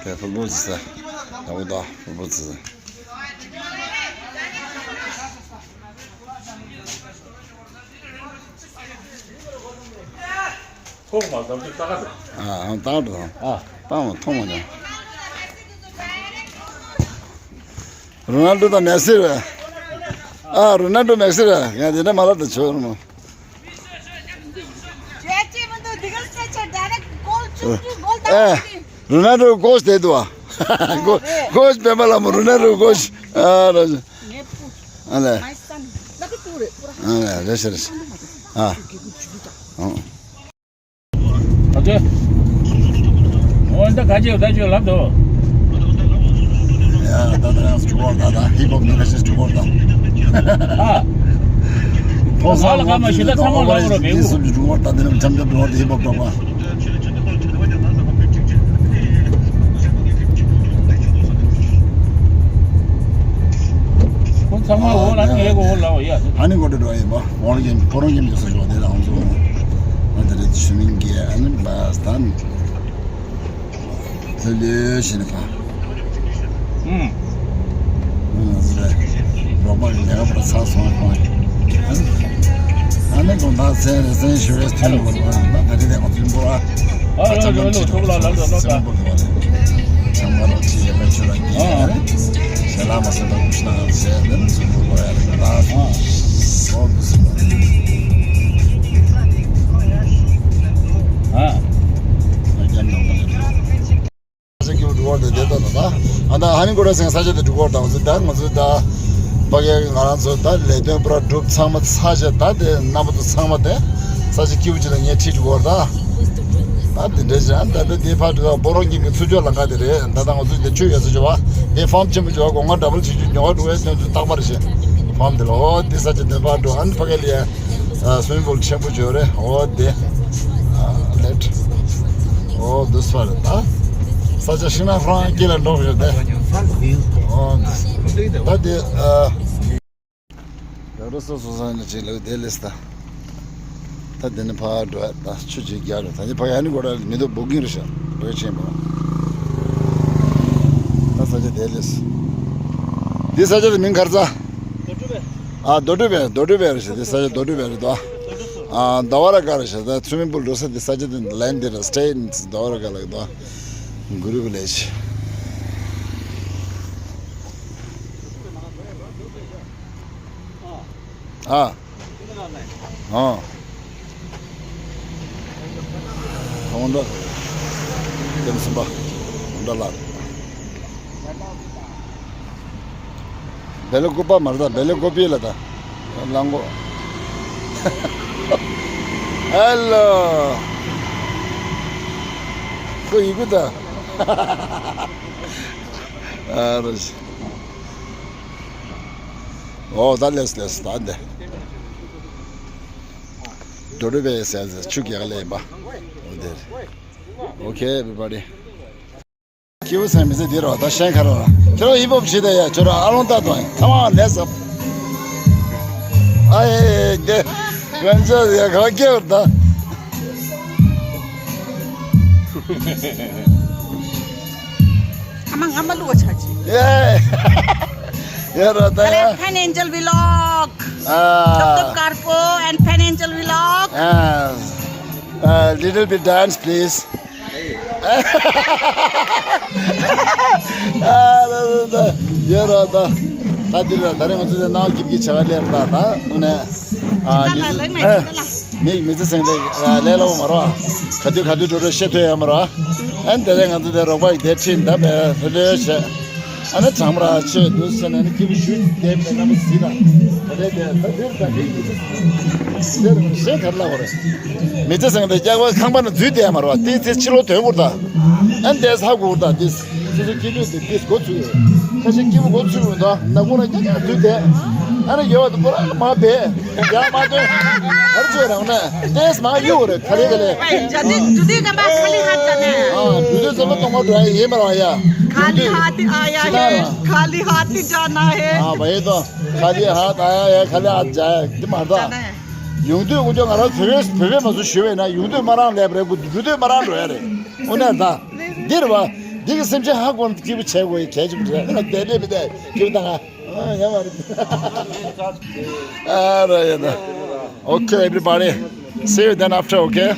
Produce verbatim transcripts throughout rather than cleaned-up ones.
དེ་ཕུར་བུ་ཟེར། ད་འོ་ད་ཕུར་བུ་ཟེར། ཁོག་མ་བསམ་ཚུལ་ལྟ་ག་རེད། ཨ་ཨ་ལྟ་ག་འགྲོ། ཨ་ལྟ་མ་མཐོང་མ་མྱོང་། རོ་ནལ་ཌོ་དང་མེ་སི་རེད། ཨ་རོ་ནལ་ཌོ་མེ་སི་རེད། ཡང་དེ་འདྲ་མ་ལབ་དང་ཆོག་རོ་མོ། ཨ་རོ་ནལ་ཌོ་གོ་ཆ་དེ་འདུག་ཨ། གོ་གོ་ཆ་པད་མ་ལྷ་མོ་རོ་ནལ་ཌོ་གོ་ཆ། ཨ་རོ། ཨ་ལེ། ཨ་ལེ་རེད་ཤག་རེད་ཤག་ཨ། ཨོ། ཨོ་ད་ག་ཅེ་ད་ཅེ་ལབ་དོ། ཡ་ད་ད་རང་ཚོ་ཇུ་གོར་ད་ད་ཧིབ་ཧོབ་ནི་ཁ་ཤས་ཇུ་གོར་ད། ཨ། ཕོ་ས་ལ་ཀ་མ་ཤི་ད་ཚང་མ་ལ་གོ་རོ་མེ་གུ། ཇུ་གོར་ད་དེ་ནི་འཆམ་འཆམ་ཇུ་གོར་ད་ཧིབ་ཧོབ་ད་པ། ཁོང་ཚང་མ་འོ་ལ་ངའི་འོ་ལ་འོ་ཡ། ཨ་ནི་གོ་འགྲོ་འགྲོ་ཡིན་པ། འོ་ལ་ཡིན་ཁོ་རང་ཡིན་ཡོད་ས་ཞོག་དེ་ལ་ང་ཚོ་ང་དེ་རེད་ཞུ་མིན་གྱི་ཨ་ནི་བ་སྟན་ཐོ་ལེ་ཞེ་ནི་ཕ། ཨུམ། ང་ཚོ་རེད་རོགས་པ་གི་ལས་ཀ་པར་ཚར་སོང་ཁོང་། ཨ་ནི་དགོང་དག་ཚན་རེ་ཚན་ཞུ་རེས་ཐོན་དགོས་རེད་པ། ད་ད་རེད་དེ་ང་ཚོ་འབོར་བ། ཨ་ལོ་ལོ་ལོ་ཐུག་ལ་ལ་ལ་ལ་ལ། ཚང་མ་ལ་ཅི་ཡོད་པ་ཆོས་ལ་སྐྱེས་ཨ། ཞལ་ལག་མ་ཟ་ད་ཀུ་ཤི་ན་ཟེར་ནས་ཚུར་འགྲོ་ལ་ཡ་རེད་ད། ཨོ་དུ་སི་མ་རེད། ཨ། ས་ཆ་སྐྱིད་པོ་འགྲོ་བར་དེ་བསྡད་ད་ད་ད། ཨ་ད་ཧ་ནི་ཀོ་ར་སེང་ས་ཆ་དེ་འགྲོ་བར་དང་ཚོ་ད་ང་ཚོ་ད། ཕ་གི་ང་རང་ཚོ་ད་ལས་དོན་པུ་ར་གྲུབ་ཚང་མ་ས་ཆ་ད་དེ་རྣམ་པ་ཚོ་ཚང་མ་དེ་ས་ཆ་སྐྱིད་པོ་ཅིག་ལ་ངས་ཁྲིད་འགྲོ་བར་ད། ད་དེ་འདྲ་ཞིག་ཨ་ད་ལྟ་དེ་ཕར་འགྲོ་ད་སྤོ་རོང་གི་མི་ཚུར་ཕྱོགས་ལ་ཁ་དེ་རེད། ད་ལྟ་ང་ཚོ་དེ་ཆུ་ཡོད་ས་ཆུ་བ་དེ་ཕམ་ཆེན་པོ་ཆུ་བ་སྒོ་ང་འདྲ་པོ་ཆེ་ཆུ་ཉོ་བ་འགྲོ་བའི་དོན་ཚུལ་རྟག་པར་ཞེ་ཕམ་དེ་ལ་ཨོ་དེ་ས་ཆ་དེ་ཕར་འགྲོ་ཨ་ནི་ཕ་གི་ལ་ཡ་སུ་མི་པུལ་ཆེན་པོ་ཆུ་རེད་ཨོ་དེ་ལེད་ཨོ་དུ་སུ་རེད་ད་ས་ཆ་ཤི་ན་ཧྥ་རང་ཀི་ལ་འགྲོ་ཡོད་དེ་ཨོ་ད་དེ་ཨ། ཡག་རུ་སོ་སོ་སང་ནས་ཅིག་ལེགས་བསྡད་ལེས་ད། ད་དེ་ནས་ཕར་འགྲོ་ཡ་ད་ཆུ་ཅིག་རྒྱག་རེད་ད་ནི་ཕ་ཡ་ནི་གོ་ར་མི་འདུག་བུ་གིན་རེད་ཤག་བོད་ཆེན་པོ། ད་ས་ཆ་བསྡད་ལེས། འདི་ས་ཆ་དེ་མིང་ག་རེ་ཟ། ཨ་རྡོ་གྲུ་བས་རྡོ་གྲུ་བས་རེད་ཤག་འདི་ས་ཆ་རྡོ་གྲུ་བས་རེད་དོ། ཨ་ཟླ་བ་ར་དཀར་རེད་ཤག་ད་ཚུ་མི་པུལ་འགྲོ་ས་འདི་ས་ཆ་དེ་ལན་འདི་ར་སི་ཊེ་ཊི་ཟླ་བ་ར་དཀར་ལ་གི་དོ། གུ་རུ་བི་ལེ་ཇི། ཨ། ཨ། ཁོང་འདྲ། ཏེམ་སུམ་པ། ཁོང་འདྲ་ལ། བེ་ལེ་ཀུ་པ་མར་ད་བེ་ལེ་ཀོ་པི་ལ་ད། ལང་གོ། ཧེ་ལོ། ཁོ་ཡི་གུ་ད། ཨ་རོ། ཨོ་ད་ལེས་ལེས་ད་འདི། རྡོ་རུ་བས་ཟེར་ཟེར་ཆུ་རྒྱག་ལེ་ཡིན་པ། ཨོ་དེ་རེད། Okay everybody. ཁྱེའུ་སེང་མི་ཚེ་འདི་རོ་ད་ཤན་ཁ་རོ། ཁྱེད་རང་ཧིབ་ཧོབ་བྱེད་དེ་ཡ་ཁྱོད་རང་ཨ་ལོང་ད་དོན་ཁ་མ་ལས་སབ། ཨ་ཡེ་དེ། རང་ཅག་ཡ་ག་སྐྱེ་བར་ད། ཨ་མ་ང་མ་ལུག་ཆ་ཅི། ཡེ། ཡ་ར་ད་ཡ། Fan Angel Vlog. ཨ། Doctor Karpo and Fan Angel Vlog. ཨ། ཨ། Little bit dance please. ཨ་ར་ར་ད། ཡ་ར་ད། ད་འདི་ལ་ད་རེས་ང་ཚོ་ནང་ཁྱིམ་གྱི་བྱ་བ་ལས་ར་ད་ད་དངོས་གནས། ཨ། ད་ལ་ལེགས་མེད་ད་ལ། མིག་མི་ཚེ་ཟེང་དེ་ལས་སླ་བོ་མ་རེད། ག་དུས་ག་དུས་འགྲོ་འགྲོ་ཤེས་ཐུབ་ཡ་མ་རེད། ཨ་ནི་དེ་རིང་ང་ཚོ་དེ་རོགས་པ་ཡི་དེ་ཁྲིད་འདབ་པའི་ལྷོད་ལྷོད་བྱས། ཨ་ནི་གྲང་མོ་ར་ཆེ་འདུག་ཟེར་ནས་ནི་སྐྱིད་པོ་ཞུ་བསྡད་པའི་རྣམ་པ་གཟིགས་དང་། དེ་ལས་དེ་ད་དེར་ད་དེ་ཡི་ཚེ་ཟེར་ཞེས་གར་ལ་བ་རེད། མི་ཚེ་ཟེང་དེ་སྐྱག་པ་ཁང་པ་ན་འཛུལ་བསྡད་མ་རེད་བ་དེ་ཚེ་ཕྱི་ལོགས་ཐོན་དགོས་རེད་ད། ཨ་ནི་དེ་ཧ་གོ་རེད་ད་དེ། སོ་སོ་སྐྱིད་པོ་དེ་དེས་འགོ་ཚུགས་ཡོད། ཁ་ཤས་སྐྱིད་པོ་འགོ་ཚུགས་ཡོད་དོ་ནག་པོ་ལ་རྐྱང་རྐྱང་དུས་དེ། ཨ་ནི་ཡོད་པ་དེ་པོ་ར་མ་བས། ཡང་མ་ཐོན། ཧར་ཚོད་རང་ནས་ཏེས་མ་གཡུག་རེད་ཁ་ལི་ཁ་ལི། ཁ་ལི་ཧ་ཏི་ཨ་ཡ་ཧེ། ཁ་ལི་ཧ་ཏི་ཇ་ན་ཧེ། ཁ་ལི་ཧ་ཏི་ཇ་ན་ཧེ། ཨ་བ་ཡེ་དོ། ཁ་ལི་ཧ་ཏི་ཨ་ཡ་ཧེ་ཁ་ལི་ཧ་ཏི་ཇ་ཡ་དེ་མ་རེད་ད། ཡོང་དུས་དཀོན་མཆོག་ང་རང་བོད་བོད་བོད་མ་སུ་ཞུ་བས་ན་ཡོང་དུས་མ་རང་ལས་པ་རེད་གུ་འགྲོ་དུས་མ་རང་འགྲོ་ཡ་རེད། འོ་ན་ད། འདིར་བ། ཁྱེད་ཀྱི་སེམས་ཅན་ཧ་གོ་ནས་སྐྱིད་པོ་བྱེད་དགོས་ཡི་གལ་ཆེན་པོ་རེད། ང་བསྡད་ལས་མི་བསྡད་སྐྱིད་པོ་བཏང་ང་། ཨ་ཡ་མ་རེད། ཨ་ར་ཡ་ད། Okay, everybody. See you then after, okay?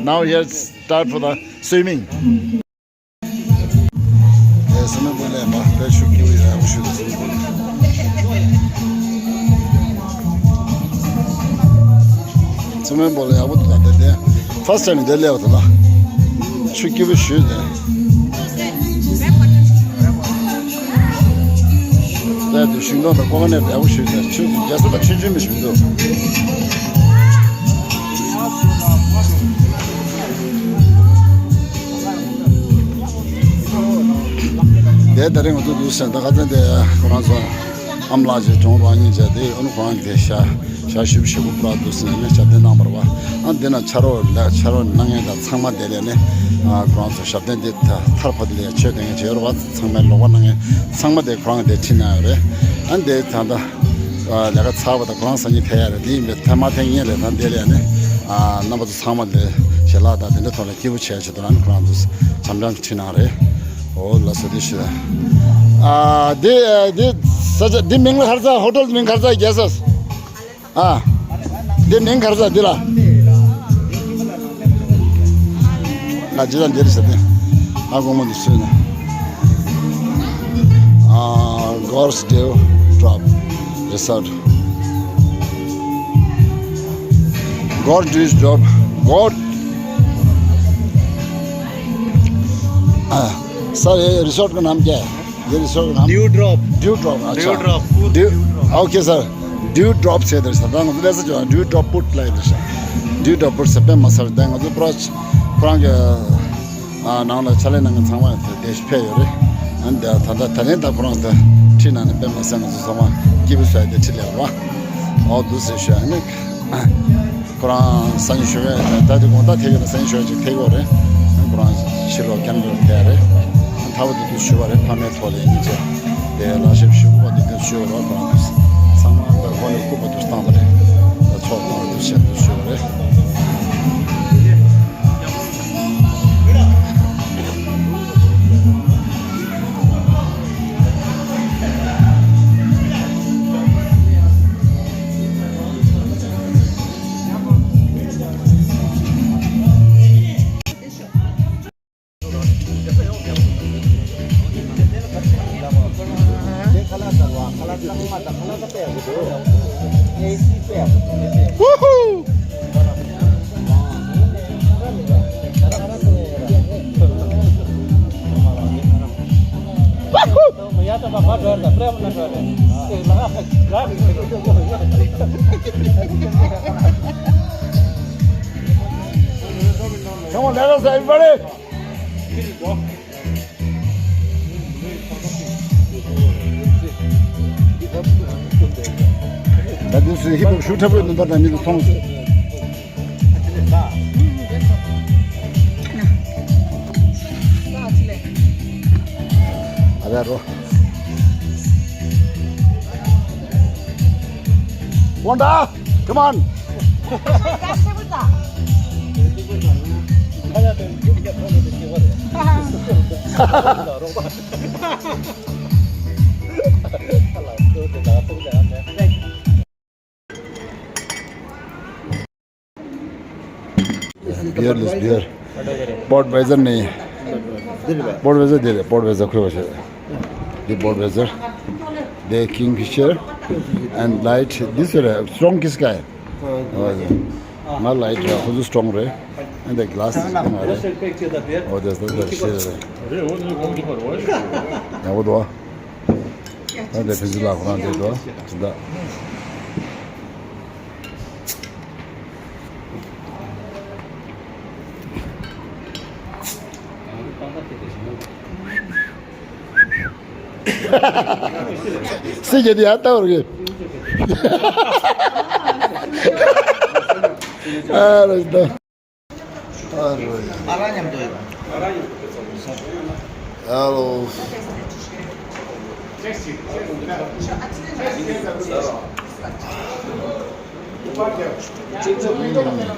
Now here start for the swimming. ཨེ་སེ་མེ་པོ་ལས་མ་པེ་ཤུ་ཀི་ཝི་ར་ཤུ་ཏུ་སེ་མེ་པོ་ལས། སེ་མེ་པོ་ལས་ཡག་པོ་འདུག་ད་དེ་དེ། ཕར་སི་ཊའིམ་དེ་ལས་བ་དུ་ལ། ཤུ་ཀི་ཝི་ཤུ་དེ། དེ་དུ་ཤིང་སྡོང་དང་ཀོ་ཀོ་ནཊ་ཡག་པོ་ཞུ་དེ་ཆུ་རྒྱ་ས་དང་ཆུ་ཆུ་མི་ཞུ་འདུག་དེ་ད་རིང་ང་ཚོ་འདུག་སེ་ད་ཁ་སང་དེ་ཁོ་རང་ཚོ་ཨམ་ལགས་ཀྱི་གྲོང་རོགས་གཉིས་བྱས་ཏེ་ཨ་ནི་ཁོ་རང་གི་དེ་ཤ་ཤ་ཞུབ་ཞུ་གུ་པུ་ར་འདུག་སེ་ནས་ཞབས་བརྟན་གནང་བར་བ། ཨ་འདི་ན་ཕྱག་རོགས་ལ་ཕྱག་རོགས་གནང་མཁན་དང་ཚང་མ་དེ་ལས་ནས་ཨ་ཁོ་རང་ཚོ་ཞབས་བརྟན་འདི་ད་མཐར་ཕབ་ལས་ཆོས་དེ་ངས་བྱེད་རོགས་པ་ཚང་མས་ལོག་པ་གནང་མཁན་ཚང་མ་དེ་ཁོ་རང་གི་དེ་ཁྲིད་གནང་ཡོད་རེད། ཨ་འདི་ད་ད་ལས་ཀ་ཚར་བ་དང་ཁོ་རང་སང་ཉིན་ཕེབས་ཡ་རེད། དེ་ཡིན་པས་ཐེངས་མ་ཐེངས་གཉིས་ལས་ད་དེ་ལས་ནས་ཨ་རྣམ་པ་ཚོ་ཚང་མ་ལས་ཞལ་ལག་དང་དེ་འདྲ་ཐོག་ལ་སྐྱིད་པོ་བྱས་བྱེད་དུ་རང་ཁོ་རང་ཚོ་འཆམ་འཆམ་གྱི་ཁྲིད་གནང་རེད། ཨོ་ལགས་སོ། དེ་ཞུ། ཨ་དེ་ཨ་དེ་ས་ཆ་དེ་མིང་ལ་ག་རེ་ཟེར། ཧོ་ཊེལ་མིང་ག་རེ་ཟེར། རྒྱལ་ས། ཨ་དེ་མིང་ག་རེ་ཟེར་དེ་ལ། ཨ་ཇི་ལ་འདིར་ཟེར་དེ། ཨ་དགོང་མོ་འདི་ཚོས་ན། ཨ་Gorge Dew Drop Resort། Gorge Dew Drop, Gorge ཨ་ས་རེ་རི་སོར་གི་ནམ་རྒྱལ། There is so Dew drop. Dew drop, अच्छा। Dew drop, put dew, dew drop। Okay, sir. Dew drop ཟེར་དེ་ས་དང་ང་ཚོ་ལས་ས་ཅོ་dew drop put ལ་ཡིན་ས། Dew drop put ཟེར་པས་མ་ཟེར་དེ་ང་ཚོ་པྲོ་ཁོ་རང་གི་ཨ་ནང་ལ་ཕྱག་ལས་གནང་མཁན་ཚང་མ་དེ་ཕེབས་ཡོད་རེད། ཨ་ནི་ད་ད་ད་ལན་ད་ཁོ་རང་དེ་ཁྲིད་གནང་ནས་པད་མ་ཟེར་ང་ཚོ་ཚང་མ་སྐྱིད་པོ་བཟོས་ཏེ་ཁྲིད་ལེགས་པ། ཨོ་འདུག་ཟེར་ཞུ་ཨ་ནི། ཁོ་རང་སང་ཉིན་ཞོགས་ཀས་ད་ལྟ་དགོང་དག་ཐེག་ཡོད་ན་སང་ཉིན་ཞོགས་ཀས་ཅིག་ཐེག་ཡོད་རེད། ཁོ་རང་ཕྱི་ལོགས་ཀན་བེ་ར་ཐེག་རེད། ཐ་བ་དེ་དུས་ཞུ་བ་རེད། ཕ་མའི་ཐོག་ལ་ཡིན་ཅེས་དེ་ལག་ཞིབ་ཞུ་བ་དེ་དུས་ཞུ་བ་རོགས་ཁོ་རང་དུས་ཚང་མ་ད་ཁོ་ནས་སྐུ་པ་དུས་བཏང་བ་རེད། ད་ཚོགས་གཏོང་བ་དུས་བཤད་དུས་ཞུ་བ་རེད། Come on, let us, everybody. ད་དུས་སུ་ཧིབ་ཤུགས་ཁྲ་པོའི་ནུས་པ་དང་མི་ལ་མཐོང་སྲིད། ཨ་ར་རོ། ཝོན་ཌ། Come on. Beer ལས་beer. Budweiser ནས། Budweiser འདི་རེད། Budweiser ཁོས་བ་ཤེས། འདི་Budweiser. འདི་Kingfisher and light. This is a strong kiss guy. ང་light རེད། ཁོ་ཚོ་strong རེད། And the glass is ང་རེད། Oh, that's the shit རེད། ཡག་པོ་འདུག་ཨ་འདི་ཕན་ཚུན་ལ་ཁོ་རང་འདི་འདུག་ད། སྲིད་ཀྱི་དེ་ཡར་ལྟ་བར་གི། ཨ་ར་ད། ཨ་ར་ཡ། ཨ་ར་མཉམ་དུ་ཡོད། ཨ་ལོ།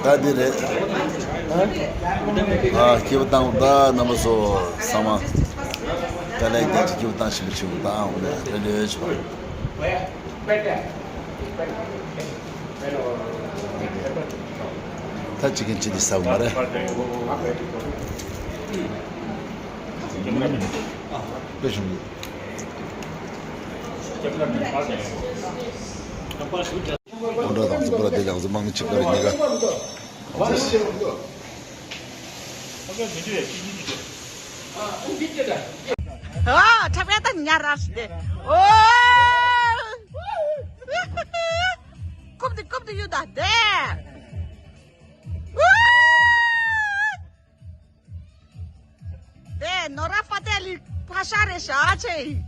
ད་འདི་རེད། ཨ་སྐྱིད་པོ་བཏང་ད་རྣམ་པ་ཚོ་ཚང་མ། ལས་རྒྱ་ཆེ་ཆེ་བཏང་ཞིབ་པོ་ཆེ་བོ་བཏང་འོ་ལས་རེ་ལོས་ཆོག་ད་ཅི་གིན་ཅི་དེ་ཟ་བ་མ་རེད། དཔེ་བྱུང་། ཁོང་ཁྲོ་དང་རྩུབ་པོ་ལ་དེ་ལ་ང་ཚོ་དམག་མི་གཅིག་པ་རེད་གཉིས་ཀ། ཨ་ཁྲབ་ཡ་ད་ཉ་ར་ཤི་དེ། ཨོ། ཀུབ་དེ་ཀུབ་དེ་ཡུ་ད་དེ། དེ་ནོ་ར་ཧྥ་ཏེ་ལི་ཕ་ཤ་རེ་ཤ་ཆེ་ཡི།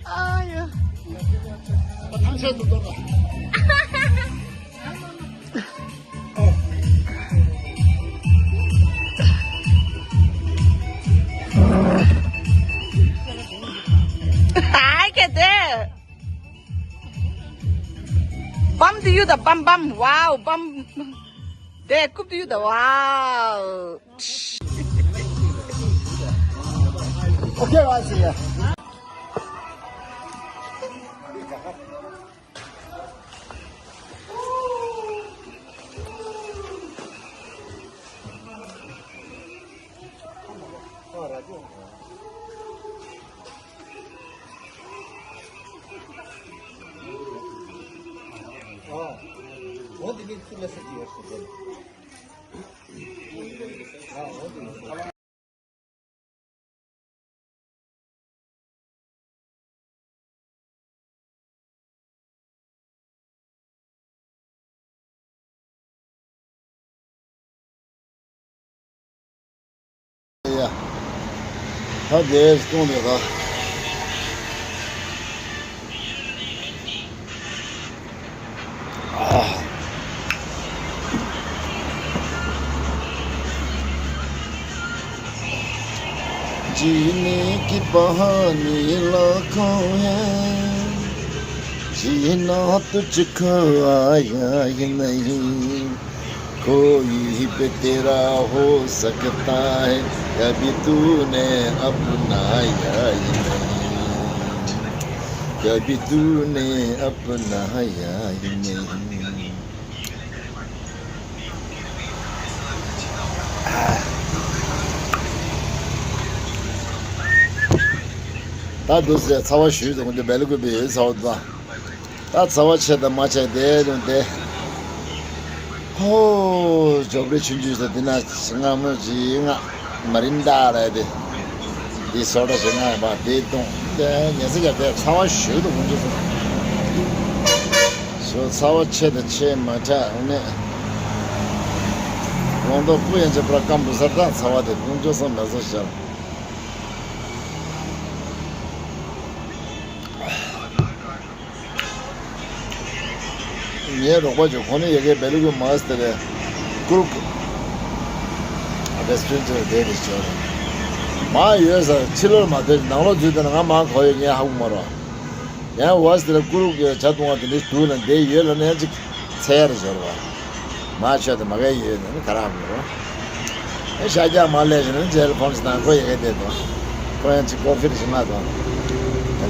ཨ་ཡ། ཨ་ཀེ་དེ། བམ་དུ་ཡུ་ད་བམ་བམ། ཝའོ་བམ། དེ་ཀུབ་དུ་ཡུ་ད། ཝའོ། ཨོ་ཁེ་ཝ་ཤི་ཡ། ཡ། ད་དེ་སྟོང་ནས་ད། जीने की बहाने लाखों हैं, जीना तुझको आया ही नहीं। कोई भी तेरा हो सकता है, कभी तूने अपनाया ही नहीं, कभी तूने अपनाया ही नहीं। ད་འདུག་ཟེར་ཚ་བ་ཞུས་ཟེར་གོ་འདི་བེ་ལི་ཀུ་བེ་ཚ་བ་འདུག་ད་ཚ་བ་ཆེ་དང་མ་ཆེ་དེ་ནོ་དེ། ཧོ། ཇོབ་རི་ཆུང་ཆུང་ཟེར་དེ་ན་ང་མོ་ཇི་ང་མ་རིན་ད་རེད་དེ། དེ་སོ་ད་ཞེ་ང་བ་དེ་གཏོང་དེ་ཉེ་ས་རྒྱབ་དེ་ཚ་བ་ཞུ་དུ་ཁོང་ཚོ་སོང་། ཞོ་ཚ་བ་ཆེ་དང་ཆེ་མ་ཆ་ནས། ལོང་ཏོ་སྤུ་ཡན་ཆད་པར་སྐམ་པོ་ས་ད་ཚ་བ་དེ་ཁོང་ཚོ་སོང་མེ་སོ་ཤར། ངའི་རོགས་པ་ཅིག་ཁོ་ནི་ཡ་གའི་བེ་ལུ་གུ་མ་སྟེ་རེད། ཀུར་ཀུ་རེ་སི་ཊུ་རེན་ཊི་དེ་རེད་ཤག་མ་ཡོད་ས་ཕྱི་ལོགས་མ་ཐོན་ནང་ལོགས་འཛུལ་ཏེ་ན་ང་མ་གོ་ཡོད་ངས་ཧ་གོ་མ་རོགས། ཡང་བ་སྟེ་རེད་ཀུར་ཀུ་ཡ་ཇ་བཏུང་བ་དེ་འདྲ་འདུག་ན་འདི་ཡོད་ལ་ནས་ཅིག་ཚེ་ཡར་འབྱོར་བ། མ་ཆོད་དེ་མ་གའི་ཡོད་ནས་ནི་ག་ར་མི་རོ། ཨེ་ཤ་རྒྱག་མ་ལས་བཞིན་ནི་མཇལ་ཕོན་ཞིག་དང་ཁོ་ཡི་གེ་བསྡད་དོ། ཁོ་ཡང་ཅིག་ཀོ་ཕི་རེ་ཞིག་མ་དང་།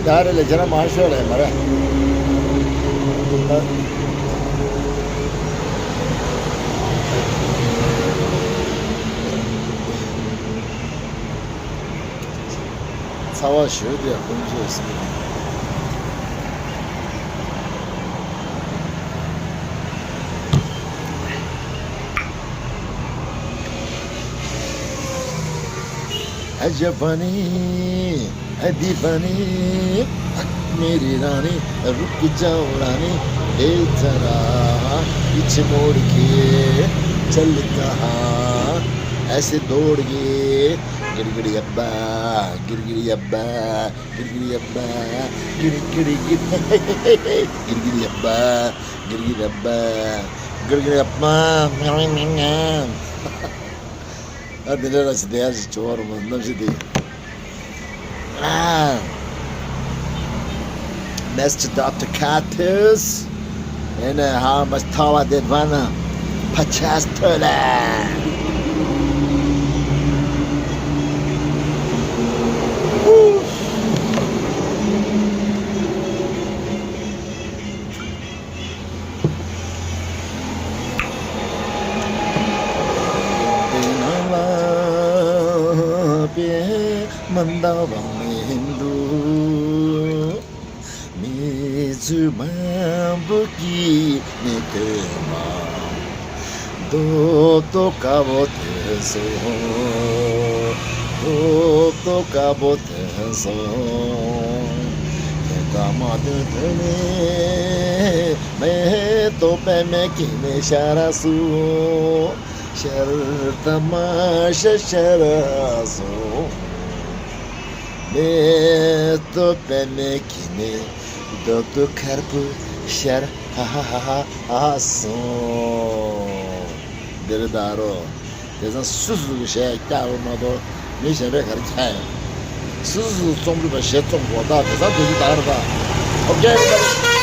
ད་རེ་ལས་ཁྱེད་རང་མ་ཤོད་ལས་མ་རེད། ཚ་བ་ཞོད་དེ་ཀུན་སྤྱོད་ཟེར། अजब बनी, अदी बनी, मेरी रानी, रुक जाओ रानी, ए जरा पीछे मोड़ के चल कहाँ ऐसे दौड़ के। गिरगिट अब्बा, गिरगिट अब्बा, गिरगिट अब्बा, गिरगिट, गिरगिट, गिरगिट अब्बा, गिरगिट अब्बा, गिरगिट अब्बा। ཨ་དེ་འདྲ་ར་ཞིག་བསྡད་ཡ་ཞིག་བྱོས་པ་རུ་མ་གནམ་གཤིས་དེ། Ah, Mister Doctor Katus, and uh, how much taller did one? Pachas Tola. དེ་ནང་ལ་པའི་མི་འདང་བ་མི་འདུག་མི་ཚོས་མང་པོ་གིས་ནི་དེ་མ་རྡོ་རྡོ་དཀར་པོ་དེ་སོང་། རྡོ་རྡོ་དཀར་པོ་དེ་སོང་། དེ་ཀ་མ་དེ་དེ་ནི་མེ་ཏོག་པད་མའི་སྐྱེད་མོས་ཤར་སོང་། ཤར་ད་མ་ཤར་ཤར་སོང་། མེ་ཏོག་པད་མའི་སྐྱེད་མོས་རྡོ་རྡོ་དཀར་པོ་ཤར་ཧ་ཧ་ཧ་ཧ་སོང་། འདིར་ད་རོ། དེ་ཚང་སུ་སུ་གི་གཞས་བཀྱག་རོ་མ་གཏོགས་མི་གཞན་པས་ག་རེ་བཀྱག་ཡོད། སུ་སུ་རྩོམ་འབྲི་བ་གཞས་རྩོམ་དགོས་ད་དེ་ཚང་དེ་ཚོ་ད་རེད་པ། ཨོ་ཀེ་རེད་པ།